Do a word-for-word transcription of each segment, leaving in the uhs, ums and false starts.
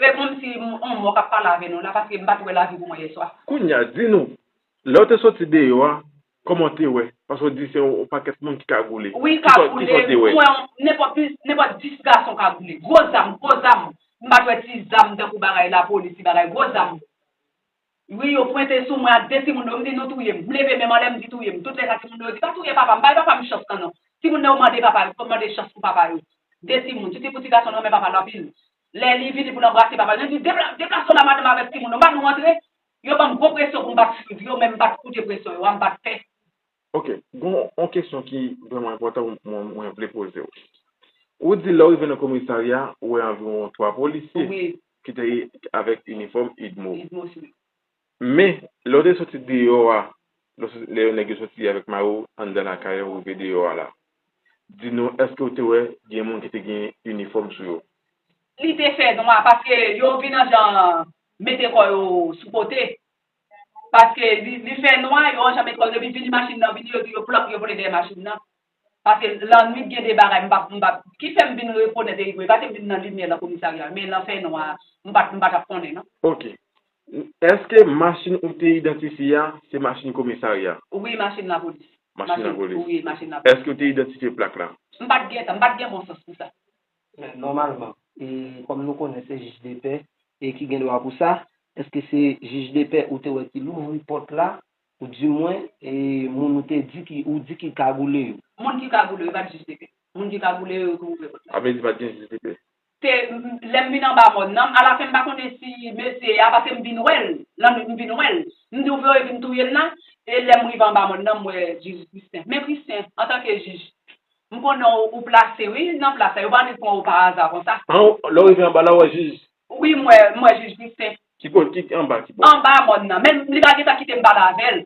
Se kòmsi m- on mò k ap pale avè nou la, paske m pa t wè lavi pou mwen yèswa. Kounye a, di nou, lè w te soti deyò a, kòman w te wè? Paske w di se yon pakèt moun ki kagoule. Wi, kagoule. M wè nenpòt dis gason kagoule. Gwo zam, gwo zam. M pa t wè ti zam tankou bagay lapolis, ti bagay, gwo zam. Wi, yo pwente sou mwen ak de timoun yo, m di nou touye m. M leve men m anlè, m di touye m. Tout lè sa timoun yo di, pa touye papa m, bay papa m chans lan non. Timoun yo mande papa yo, mande chans pou papa yo. De timoun, ti ti pou ti gason nan men papa l anpil. Lè li vini pou l anbrase papa l, li di, deplase w la madanm avèk timoun yo, m pa nou antre. Yo ban m gwo presyon pou m pa t swiv yo, men m pa t koute presyon yo a, m pa t pè. Ok, gon on kesyon ki vrèman enpòtan mwen mwen vle poze w. Ou di lè w rive nan komisarya, ou wè anviwon twa polisye ki te avèk inifòm UDMO. Men, lè w te soti deyò a, lè nèg yo soti avèk mari w anndan lakay la, ou rive deyò a la, di nou èske w te wè gen moun ki te gen inifòm sou yo? Li te fè nwa paske yo vin an jan mete kò yo sou kote. Paske li, li fè nwa, yo an jan met kò yo, epi vini machin nan vini, yo di yo plòk, yo vole dèyè machin nan. Paske lannwit gen de bagay m p ap, m p ap, ki fè m vin rekonèt Eric Roy, pa te m vin nan limyè nan komisarya, men nan fè nwa, m pa t, m pa t ap konnen non. Ok. Èske machin ou te idantifye a, se machin komisarya? Wi, machin lapolis. Machin lapolis. Wi, machin lapolis. Èske ou te idantifye plak la? M pa t gen tan, m pa t gen bon sans pou sa. Men nòmalman, e kòm nou konnen se jij de pè e ki gen dwa pou sa, èske se jij de pè ou te wè ki louvri pòt la, oudimwen e moun ou te di ki ou di ki kagoule yo? Moun ki kagoule yo, e pa t jij de pè. Moun ki kagoule yo, yo ki ouvè pòt la. A vle di pa t gen jij de pè. Te, lè m vin anba mòn nan, alafen m pa konnen si mesye a, paske m vin wè l, lannwit m vin wè l. M di ou vle yo vin touye l la, e lè m rive anba mòn nan, m wè jij Christin. Men Christin, antanke jij, M konnen w, ou plase wi nan plas la, yo pa annik pran w pa aza konsa. An, lè w rive anba la, w wè jij? Wi, m wè, m wè jij Christin. Ki kote, ki, anba ki bò? Anba mòn nan, men li pa gentan kite m pale avè l.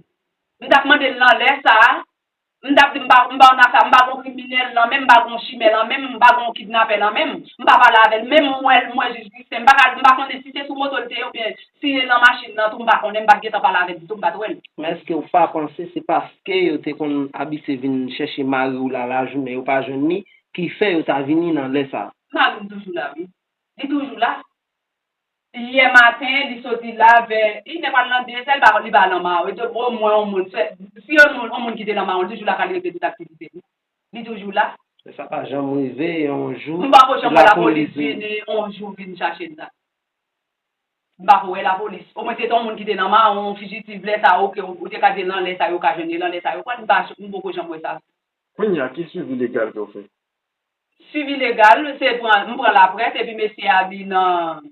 M t ap mande l nan lè sa a, m t ap di m pa, m pa nan afè, m pa gon kriminèl nan menm, m pa gon chimè nan menm, m pa gon kidnapè nan menm, m pa pale avè l, men m wè l, m wè jij Christin, m pa ka, m pa konnen si se sou moto l te ye oubyen si l nan machin nan tou, m pa konnen, m pa t gentan pale avè l ditou, m pa t wè l. Men èske w pa panse se paske yo te konn abitye vin chèche mari w la lajounen, yo pa jwenn li, ki fè yo ta vini nan lè sa a? Mari m toujou la wi. Li toujou la. Yè maten, li soti la vè, li te pral nan de zè, li pa, li pa nan Mawon. Li te omwen yon moun, se, si yon moun, yon moun ki te nan Mawon, li toujou la k al regle tout aktivite li. Li toujou la. Men sa pa janm rive yon jou lapolis vini? M pako janm wè lapolis vini yon jou vin chache m la. M pako wè lapolis. Omwen se te yon moun ki te nan Mawon, yon fijitiv, lè sa a, oke, ou te ka di l nan lè sa a, yo ka jwenn li nan lè sa a, yo pran l, m pa, m poko janm wè sa. Kounye a, ki swivi legal ke w fè? Swivi legal, se pran, m pran laprès, epi mesye a li nan,